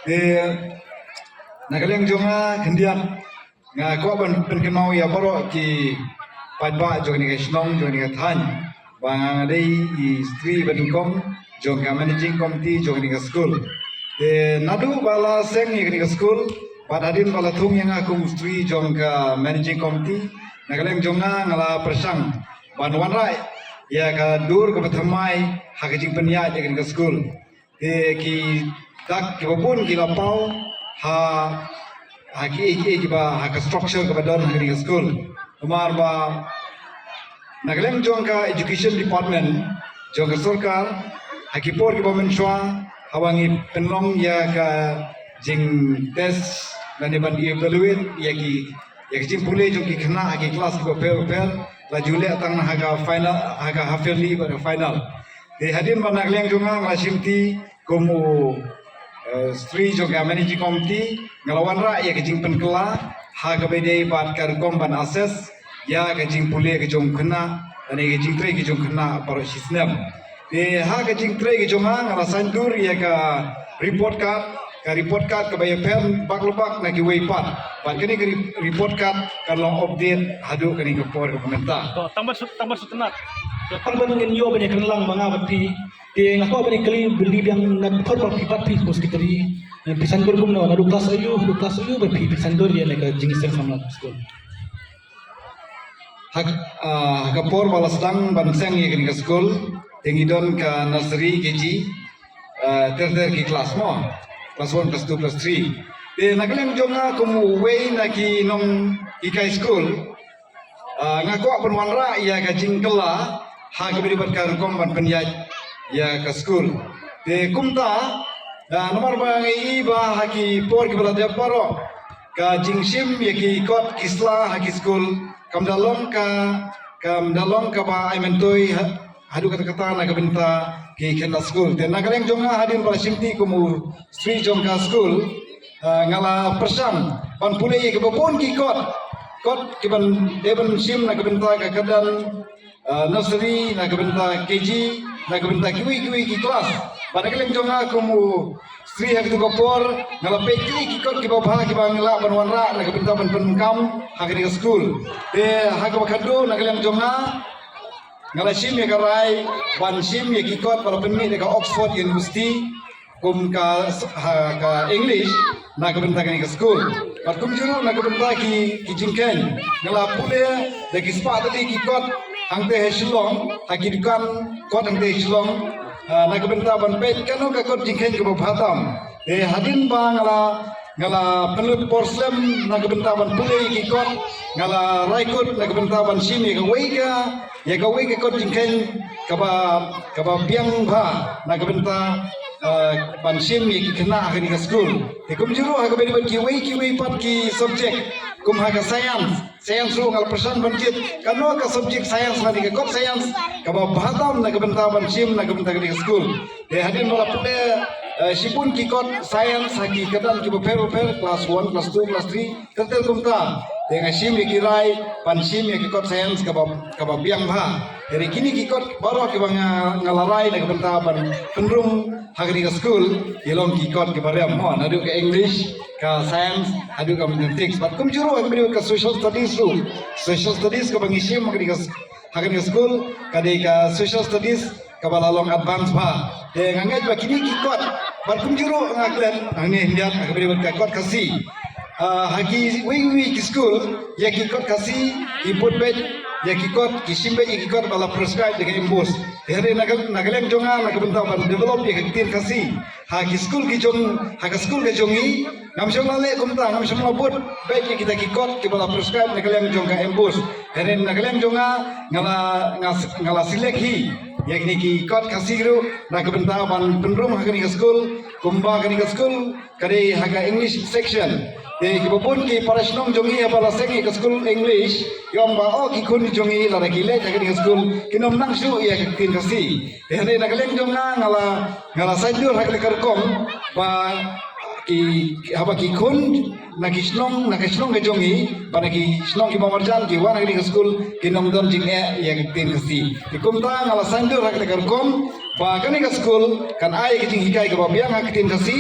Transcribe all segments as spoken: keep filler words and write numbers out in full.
Te na ka liang jong nga khyndiat nga kwah ban pynkynmaw ïa baroh ki paidbah jong kane ka shnong jong kane ka thaiñ ba nga dei i stri ba nyngkong jong ka managing committee jong kane ka skul. Te naduh ba la seng ïa kane ka skul bad hadien ba la thung ïa nga kum stri jong ka managing committee, na ka liang jong nga nga la pyrshang ban wanrah ïa ka dur kaba thymmai ha ka jingpynïaid ïa kane ka skul. Te ki dak kiba bun ki la paw ha ha ki ei ki ei kiba ha ka structure kaba don ha kane ka skul. Namar ba na ka liang jong ka education department jong ka sorkar ha ki por kiba mynshuwa haba ngi pynlong ïa ka jingtest lane ban evaluate ïa ki ïa ka jingpule jong ki khynnah ha ki klas kiba pher bapher la ju leh tang ha ka final ha ka half yearly bad ka final. Te hadien ba na ka liang jong nga nga la shimti kum u stri jong ka managing committee nga la wanrah ïa ka jingpynkylla ha kaba ïadei bad ka rukom ban assess ïa ka jingpule ka jong khynnah lane ka jingtrei ka jong khynnah baroh shi snem. Te ha ka jingtrei ka jong nga nga la saindur ïa ka report card, ka report card kaba ïapher bak la bak na kiwei pat. Bad kane ka report card kan long update haduh kane ka por kaba mynta. Tang ban sut tang ban sut tnat. Tang ban ngin ïoh ban ïakren lang ma nga bad phi. Te nga kwah ban ïakren beli biang na por ba phi pat phi secretary. Phi saindur kumno naduh klas aïu haduh klas aïu ba phi phi saindur ïa na ka jingseng samla skul. Ha ka por ba la sdang ban seng ïa kane ka skul te ngi don ka nursery, K G, ter ter ki klas mo, klas one, klas two, klas three. Te na ka liang jong nga kum uwei na ki nonghikai skul, nga kwah ban wanrah ïa ka jingkylla ha kaba ïadei bad ka rukom ban pynïaid ïa ka skul. Te kumta namar ba ngi i ba ha ki por kiba la dep baroh ka jingshim ïa ki kot ki sla ha ki skul kam da long ka kam da long kaba ai myntoi haduh katta katta na ka bynta ki khynnah skul. Te na ka liang jong nga hadien ba la shimti kum u stri jong ka skul, nga la pyrshang ban pule ïa kiba bun ki kot kot kiban dei ban shim na ka bynta ka kyrdan nursery, na ka bynta K G, na ka bynta kiwei kiwei ki klas. Bad na ka liang jong nga kum u stri ha katu ka por nga la peit kiwei ki kot kiba bha kiba nga lah ban wanrah na ka bynta ban pyndonkam ha kane ka skul. Te ha kaba khadduh na ka liang jong nga nga la shim ïa ka rai ban shim ïa ki kot ba la pynmih da ka Oxford University kum ka ha ka English na ka bynta kane ka skul. Bad kumjuh ruh na ka bynta ki ki jingkheiñ nga la pule da ki spah tylli ki kot hangtei ha Shillong ha ki dukan kot hangtei ha Shillong, na ka bynta ban peit kano ka kot jingkheiñ kaba bha tam. Te hadien ba nga la nga la pynlut por slem na ka bynta ban pule ïa ki kot, nga la rai kut na ka bynta ban shim ïa kawei ka ïa kawei ka kot jingkheiñ kaba kaba biang bha na ka bynta ban shim ïa ki khynnah ha kane ka skul. Te kumjuh ruh ha kaba ïadei bad kiwei kiwei pat ki subject kum ha ka science, science ruh nga la pyrshang ban jied kano ka subject science lane ka kot science kaba bha tam na ka bynta ban shim na ka bynta kane ka skul. Te hadien ba la pule shibun ki kot science ha ki kyrdan kiba pher bapher, klas one, klas two, klas three, ter ter kumta. Te nga shim ïa ki rai ban shim ïa ki kot science kaba kaba biang bha. Te kine ki kot baroh kiba nga nga la rai na ka bynta ban pynrung ha kane ka skul ki long ki kot kiba rem mo, naduh ka English, ka science haduh ka mathematics. Bad kumjuh ruh ha kaba ïadei ka social studies ruh. Social studies kaba ngi shim ha kane ka ha kane ka skul ka dei ka social studies kaba la long advance bha. Te nga ngeit ba kine ki kot bad kumjuh ruh nga klet hangne hyndiat ha kaba ïadei bad ka kot Khasi. Ha kiwei kiwei ki skul ïa ki kot Khasi ki put beit ïa ki kot, ki shim beit ïa ki kot ba la prescribe da ka MBOSE. Te hynrei na ka liang jong nga na ka bynta ban develop ïa ka ktien Khasi ha ki skul ki jong ha ka skul ka jong ngi ngam shym la leh kumta, ngam shym la put beit ïa kita ki kot kiba la prescribe na ka liang jong ka MBOSE. Hynrei na ka liang jong nga nga la nga la select hi ïa kine ki kot Khasi ruh na ka bynta ban pynrung ha kane ka skul. Kumba kane ka skul ka dei ha ka English section. Te kiba bun ki para shnong jong ngi haba la seng ïa ka skul English ki ong ba o ki khun jong ngi lada ki leit ha kane ka skul kin ym nang shuh ïa ka ktien Khasi. Te hynrei na ka liang jong nga nga la nga la saindur ha ka rukom ba ki haba ki khun na ki shnong na ka shnong ka jong ngi ba na ki shnong kiba marjan ki wan ha kane ka skul kin ym don jingeh ïa ka ktien Khasi. Te kumta nga la saindur ha ka rukom ba kane ka skul kan ai ka jinghikai kaba biang ha ka ktien Khasi.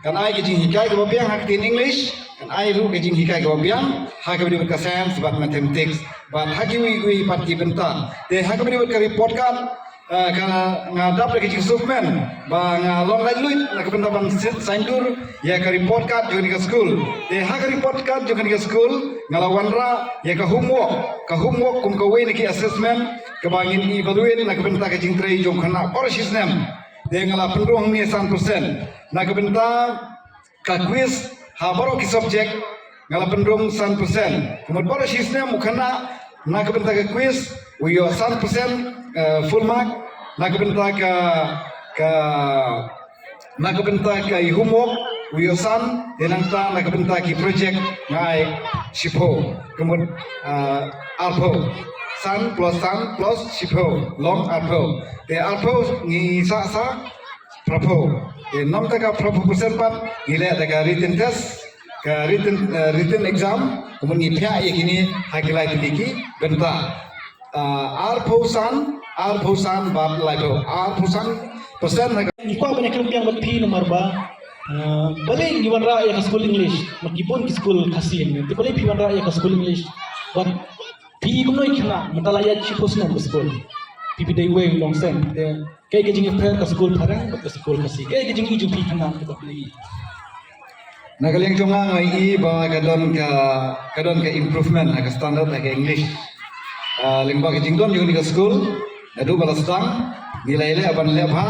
Kan ai ka jinghikai kaba biang ha ka ktien English, kan ai ruh ka jinghikai kaba biang ha kaba ïadei bad ka science bad mathematics bad ha kiwei kiwei pat ki bynta. Te ha kaba ïadei bad ka report card, eh, ka nga dap da ka jingsngewkmen ba nga long laitluid na ka bynta ban saiñdur ïa ka report card jong kane ka skul. Te ha ka report card jong kane ka skul nga la wanrah ïa ka homework, ka homework kum kawei na ki assessment kaba ngin evaluate na ka bynta ka jingtrei jong khynnah baroh shi snem. Te nga la pynrung hangne san percent na ka bynta ka quiz ha baroh ki subject, nga la pynrung san percent. Ka mut baroh shi snem u khynnah na ka bynta ka quiz u ïoh san percent, eh, full mark, na ka bynta ka, ka na ka bynta ka i homework u ïoh san, te nangta na ka bynta ki project nga ai shiphew. Ka mut, ah, arphew. San plus san plus shiphew long arphew. Te arphew ngi sah sa phraphew. Te namta ka phraphew percent pat ngi leh da ka written test, ka written, eh, written exam. Ka mut ngi phiah ïa kine ha ki lai tylli ki bynta. Ah, arphew san, arphew san bad laiphew, arphew san percent. Ngi kwah ban ïakren biang bad phi namar ba, ah, balei ngi wanrah ïa ka skul English, ma ki bun ki skul Khasi. Te balei phi wanrah ïa ka skul English? Bad phi kumno ïa khynnah mynta la ïaid shiphew snem ka skul? Phi phi dei wei nongseng. Te kaei ka jingïapher ka skul phareng bad ka skul Khasi? Kaei ka jingi jong phi khynnah? Te balei? Na ka liang jong nga nga i ba ka don ka, ka don ka improvement ha ka standard ha ka English. Ah, lyngba ka jingdon jong kane ka skul, naduh ba la sdang ngi la ïaleh ban leh bha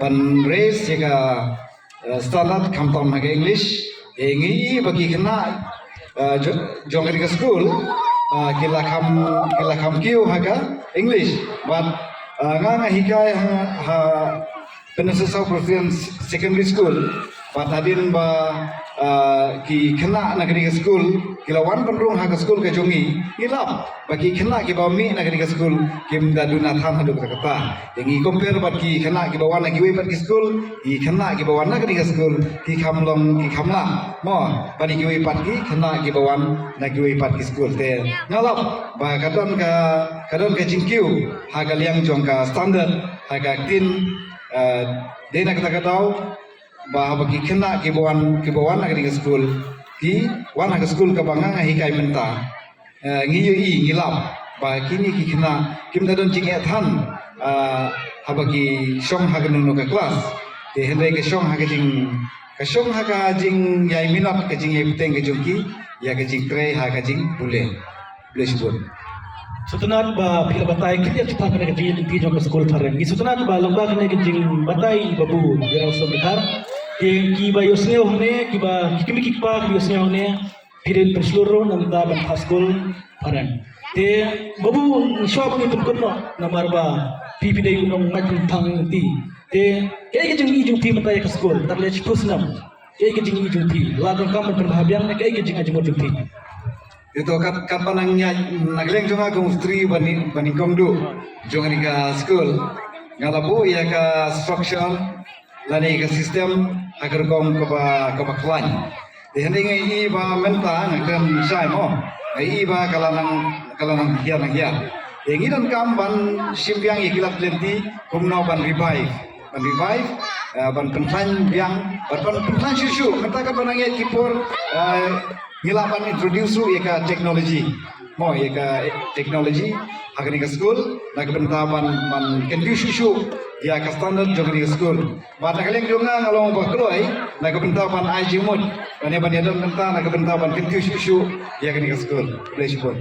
ban raise ïa ka, eh, standard khamtam ha ka English. Te ngi i ba ki khynnah, eh, jo-, jong kane ka skul, ah, ki la kham, ki la kham kiew ha ka English. Bad, ah, nga nga hikai ha, ha Pynursah South Presbyterian Secondary School. Bad hadien ba, ah, ki khynnah na kane ka skul ki la wan pynrung ha ka skul ka jong ngi, ngi lap ba ki khynnah kiba mih na kane ka skul kim da duna than haduh katta katta. Te ngi compare bad ki khynnah kiba wan na kiwei pat ki skul, ki khynnah kiba wan na kane ka skul ki kham long, ki kham lah mo ban ïa kiwei pat ki khynnah kiba wan na kiwei pat ki skul. Te nga lap ba ka don ka, ka don ka jingkiew ha ka liang jong ka standard ha ka ktien, eh, dei na kata ka daw ba haba ki khynnah kiba wan, kiba wan ha kane ka skul ki wan ha ka skul kaba nga nga hikai mynta. Eh, ngi ïohi, ngi lap ba kine ki khynnah kim da don jingeh than, ah, haba ki shong ha kano kano ka klas. Te hynrei ka shong ha ka jing, ka shong ha ka jingïai minot, ka jingïai bteng ka jong ki ïa ka jingtrei ha ka jingpule. Khublei shibun. Sngewtynnat ba phi la batai khyndiat shaphang kane ka jingïaid lynti jong ka skul phareng. Ngi sngewtynnat ba lyngba kane ka jingbatai Babu Ïarawsem Dkhar, ki, kiba ïohsngew hangne, kiba, ki kmie ki kpa kiba ïohsngew hangne, phi dei pynshlur ruh na ka bynta ban phah skul phareng. Te Babu, shuwa ba ngin pynkut noh namar ba phi, phi dei u nongmait kynthang lynti. Te kaei ka jingi jong phi mynta ïa ka skul, tar leh shiphew snem? Kaei ka jingi jong phi? La donkam ban pynbha biang ne kaei ka jingi jong phi? Ito kat, kat ba nang ïa na ka liang jong nga kum u stri ba nyngkong duh jong kane ka skul, nga la buh ïa ka structure lane ka system ha ka rukom kaba, kaba khlaiñ. Te hynrei nga i ba mynta nga kren shai mo, nga i ba ka la nang, ka la nang hiar nang hiar. Te ngi donkam ban shim biang ïa ki lad lynti kumno ban revive, ban revive, eh, ban pynkhlaiñ biang, ban, ban pynkhlaiñ shuh shuh. Mynta kaba nang ïaid ki por, eh, ngi lah ban introduce ruh ïa ka technology. Mo, ïa ka technology ha kane ka skul na ka bynta ban, ban kyntiew shuh shuh ïa ka standard jong kane ka skul. Bad na ka liang jong nga, nga long ba kloi na ka bynta ban ai jingmut, ban ïa, ban ïa don bynta na ka bynta ban kyntiew shuh shuh ïa kane ka skul. Khublei shibun.